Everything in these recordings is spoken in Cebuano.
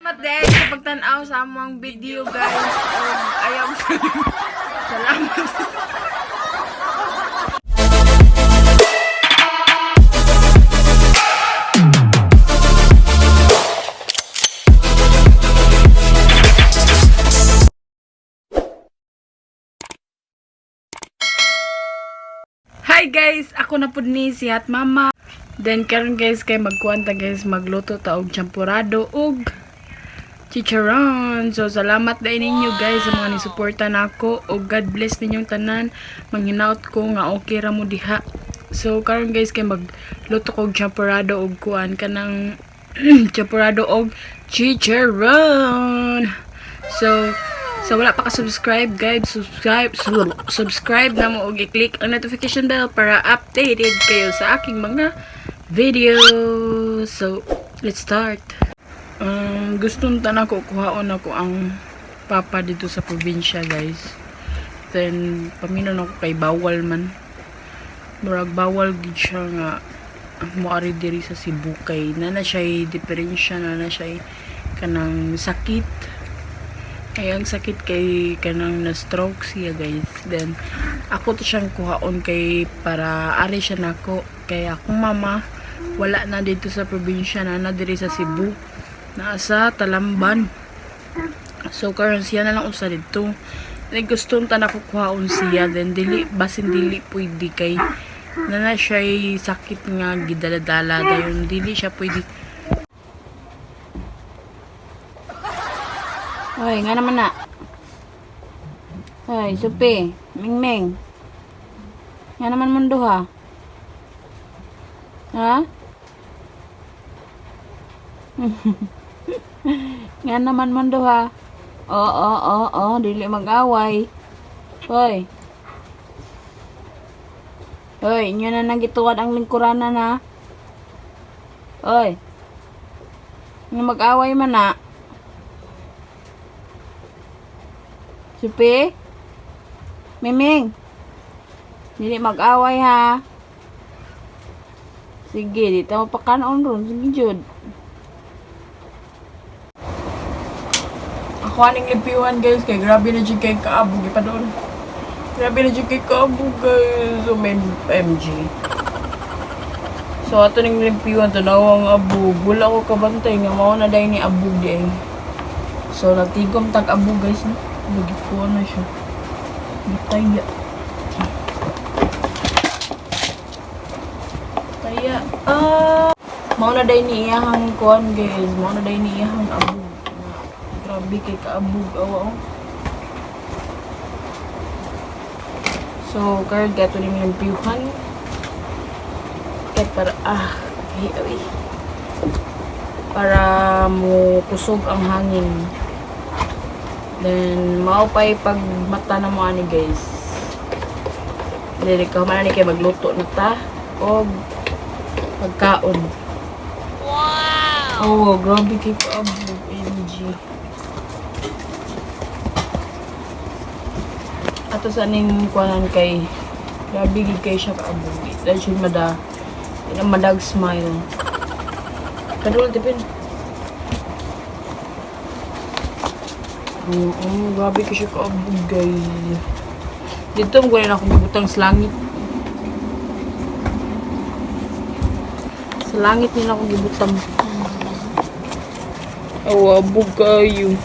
Salamat guys sa pagtan-aw sa among video, guys. Ayaw. Salamat. Hi guys, ako na pud ni si Hat Mama. Then karon guys kay magkuan ta guys, magluto ta og champurado og chicharon. So salamat dahil ninyo guys sa mga nisuporta nako og God bless ninyong tanan. Manghinaot ko nga okay ra mo diha. So karon guys kay magluto ko og champurado og kuan kanang champurado og chicharon. So sa wala pa ka-subscribe guys, subscribe subscribe na mo og i-click ang notification bell para updated kayo sa aking mga video. So, let's start. Gustong tanan ko kuhaon ako ang papa dito sa probinsya, guys. Then paminon ako kay bawal man. Murag bawal gid siya nga moari diri sa Cebu kay na siya diferensya, na siya kanang sakit. Ay, ang sakit kay kanang na stroke siya, guys. Then ako to siyang kuhaon kay para ari siya nako kay akong mama wala na dito sa probinsya, na diri sa Cebu. Naa sa Talamban. So karon siya na lang usa dito. Then gusto ta nako kuhaon siya, then dili basin dili pwede kay na siya sakit nga gidala-dala, dayon dili siya pwede. Hoy, nga naman na. Hoy, Supi, Mingming. Nga naman mundo ha. Ha? Nga naman mundo ha. Oo, oo, oo, dili mag-away. Hoy. Hoy, inyo na nagituwad ang lingkuranan ha. Hoy. Nga mag-away man na. Supi? Miming? Dili mag-away ha. Sige, di ta mapakanon ron. Sige, jud. Ako aning limpiwan guys, kay grabe na jud kay kaabog ipa doon. Grabe na jud kay kaabog guys. So, may MG. So, ato ning limpiwan to ang abog. Wala ko kabantay nga mao na dahil ni abog di ay. So, natigom tag abog guys. No? Nagikuha na siya. Bitaya. Taya. Ah! Mao na dahil ni iyahang kuan guys. Mao na dahil ni iyahang abog. Grabe kay kaabog awa oh. So, karon gato ning limpyuhan. Kay para ay, ay. Para mo kusog ang hangin. Then mao pay pag mata na mo ani guys. Dili ka man ani kay magluto na ta og pagkaon. Wow! Oh, grabe kay kaabog, MG. Ato sa ning kuanan kay grabe gid kay siya kaabog. Dahil siya mada ina madag smile. Kadul tipin. Oo, grabe kay siya kaabog guys. Dito mo na akong gibutang sa langit. Sa langit nila akong gibutang. Oh, abog kayo.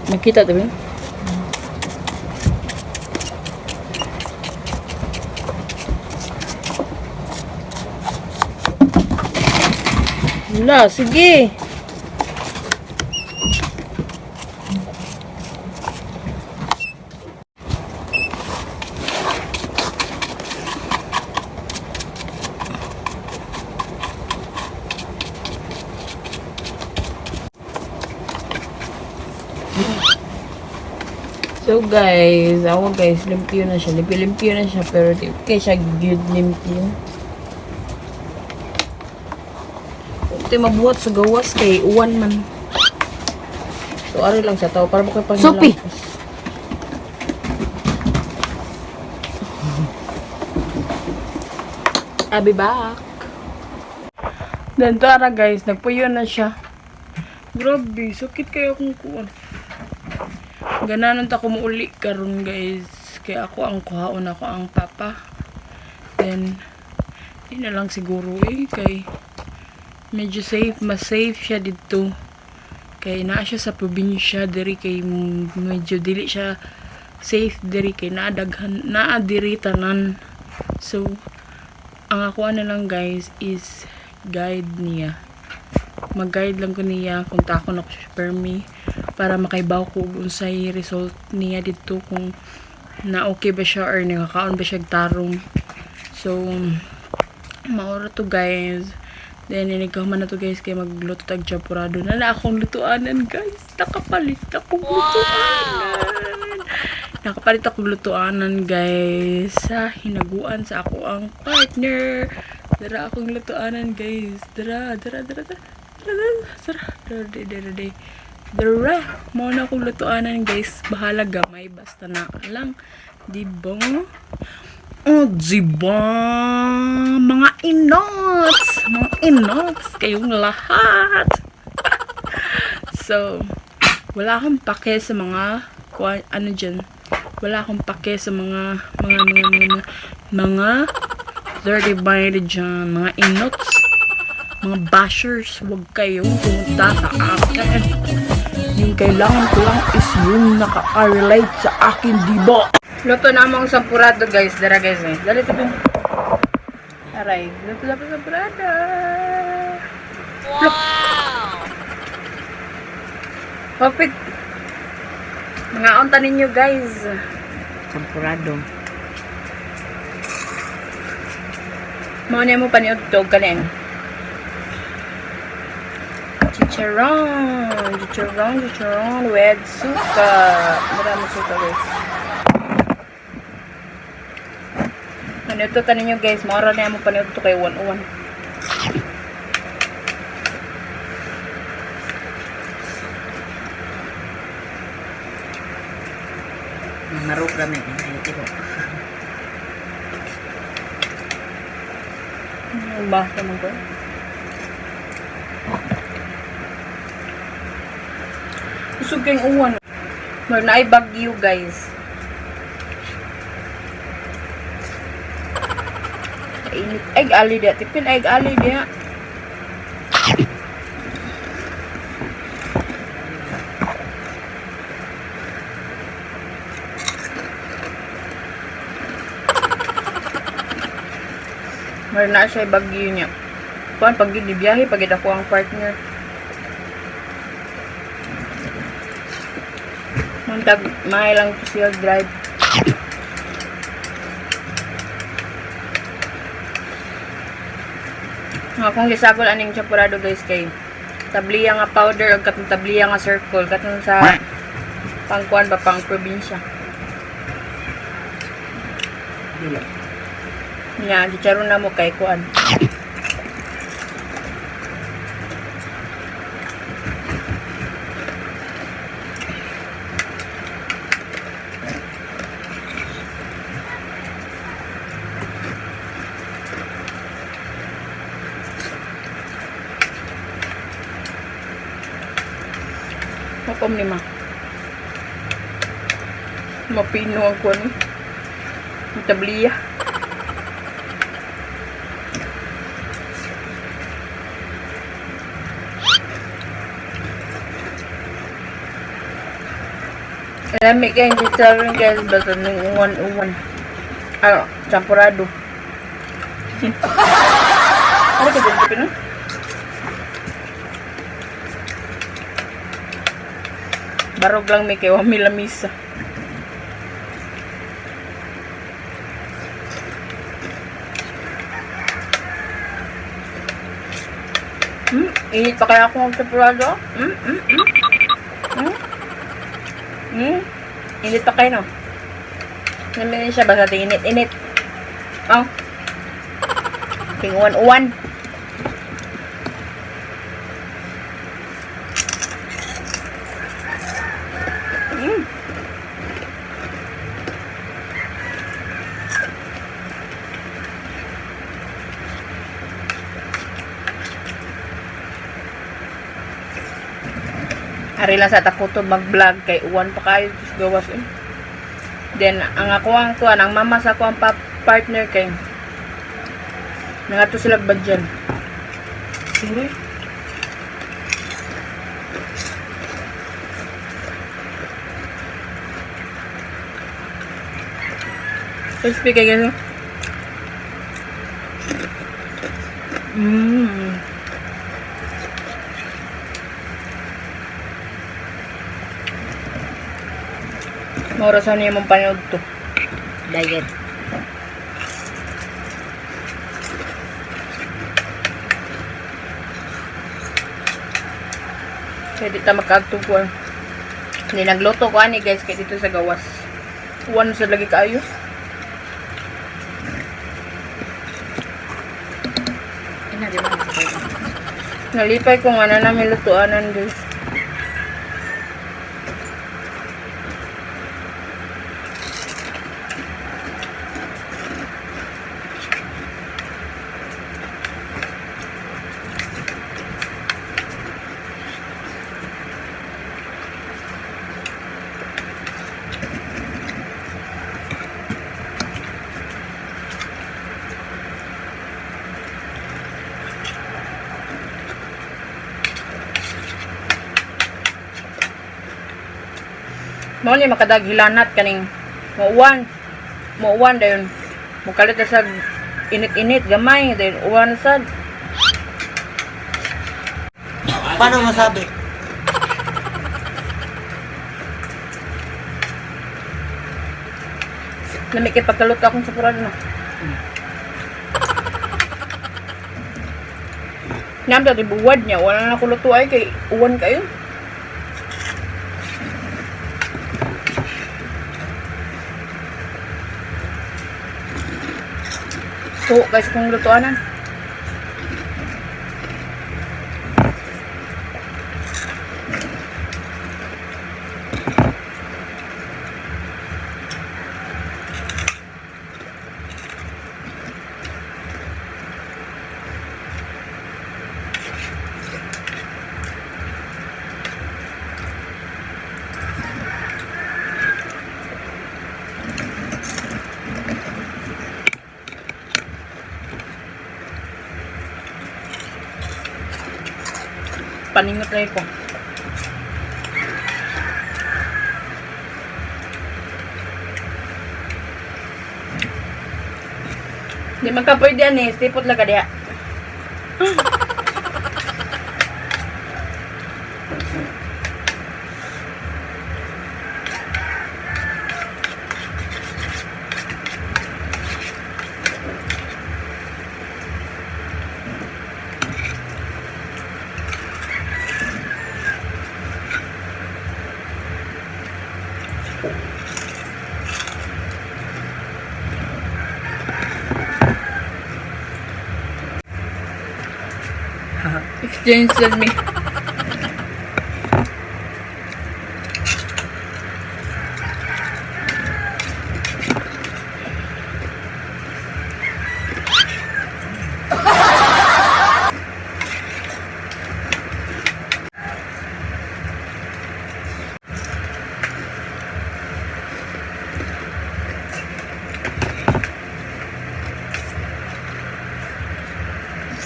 Makita tabi? Wala, sige. So guys, ako guys, limpyo na siya. Limpyo-limpyo na siya, pero di kay siya good limpyo. Ito mabuhat sa gawas kay uwan man. So ari lang siya tao para mo kay Sopi! I'll be back. Then tara guys, nagpuyo na siya. Grabe, sakit kaya akong kuan. Gananon ta ko muuli karon, guys. Kaya ako ang kuhaon ako ang papa. Then di na lang siguro eh kay medyo safe, mas safe siya dito. Kay naa siya sa probinsya diri kay medyo dili siya safe diri kay naa daghan naa diri tanan. So ang ako na lang, guys, is guide niya. Mag-guide lang ko niya kung takon ako siya permi para makaibaw ko og unsay result niya dito, kung na okay ba siya or nagakaon ba siya og tarong. So mao ra to, guys. Then inigkahuman na to, guys, kay magluto tag champurado na na akong lutuanan, guys. Nakapalit akong lutuanan. Nakapalit akong lutuanan, guys, sa hinaguan sa ako ang partner. Dara akong lutuanan, guys. Dara, dara, dara, dara. Dara, dara, dara, dara, dara. Dara, mao na akong lutuanan, guys. Bahala gamay basta na lang. Di ba? Oh, diba? Mga inots! Mga inots! Kayong lahat! So, wala akong pake sa mga, ano dyan, wala akong pake sa mga dirty minded dyan, mga inots, mga bashers, huwag kayong pumunta sa akin. Yung kailangan ko lang is yung nakaka-relate sa akin, di ba? Luto na among sampurado, guys. Dara, guys, eh. Dali to. Aray, luto na po sampurado. Wow! Papit. Mga unta ninyo, guys. Champurado. Mao niya mo paniud to kanin. Chicharon, chicharon, chicharon with suka. Marami suka, guys. Ano ito tanin nyo, guys? Mao na mo paniud to kay 101. Marog kami. Ay, tiro. Ano ba sa mga? Usog kayong uwan. Mar na ay bagyo, guys. Init. Ay, ali dia. Tipin, ay, ali dia. Mar na siya bagyo niya. Kuan pag yun, biyahe pag ako ang partner. Muntag may lang to siya drive. Nga akong gisagol aning champurado, guys, kay tabliya nga powder ug katong tabliya nga circle katong sa pangkuan ba, pang probinsya. Dili. Nya chicharon na mo kay kuan. Mapam ni ma. Mapino ang kuan eh. Ang tabliya. Lami kay chicharon, guys, basta nung uwan-uwan. Ano, champurado. Ano ka dyan, Pino? Barog lang may kay wami lamisa. Init pa kaya akong champurado? Init pa kayo, no? Namin siya basta init, init. Oh. Ting uwan-uwan. Ari lang sa takuto mag-vlog kay uwan pa kayo tus gawas eh. Then ang ako ang kuan, ang mama sa ako ang partner kay nangato sila badyan. Sige. Crispy kay guys, oh. Maura sa niya mong panood to. Diet. Kaya di ta makaagtog ko. Hindi nagluto ko ani guys kay dito sa gawas. Uwan sa lagi kaayo. Ina di ba? Nalipay ko nga na namin lutuanan guys. Mao ni makadaghilanat kaning mauwan. Mauwan dayon. Mukalit na sa init-init gamay dayon uwan sad. Paano masabi? Lami kay pagkaluto akong sampurado no. Nam dati buwad niya wala na ko luto ay kay uwan kayo. So, guys, kung lutuanan. Paningot na ko. Di man ka pwede ani, stipot lang ka diha. Exchange with me.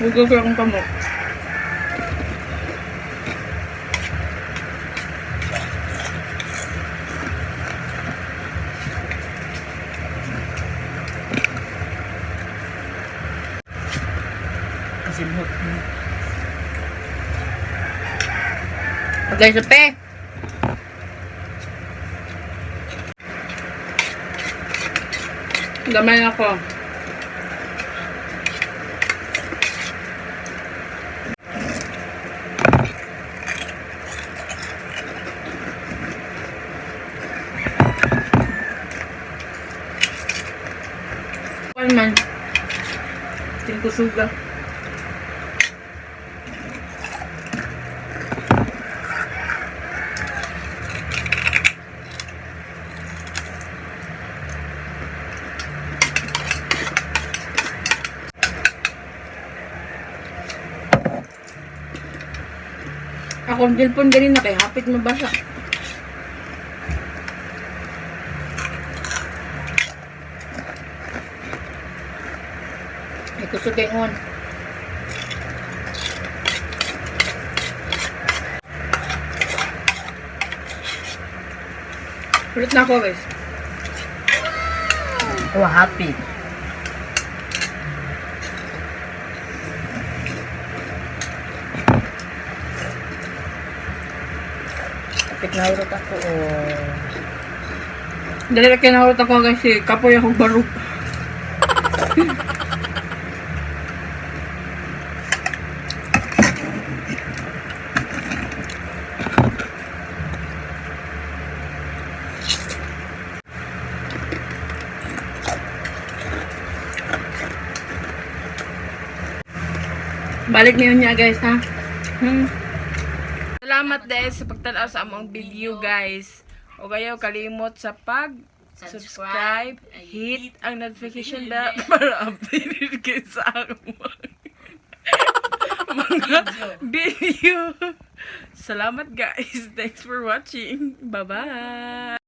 Huwag ko akong kamot. Kasimhot. Okay, supe. Gamay ako. One man. Tingkusuga. Ako Akong cellphone ganina kay hapit mabasa. Ay, kusog kay ngon. Ulit na ako, guys. Ako happy. Kapit na urot ako. Oh. Dali na kinahurot ako, guys, si kapoy akong baruk. Balik niyo niya, guys, ha? Salamat dahil sa pagtanaw sa among video, guys. O kayo kalimot sa pag subscribe, hit ang notification bell para updated kayo sa akong mga video. Salamat, guys. Thanks for watching. Bye-bye.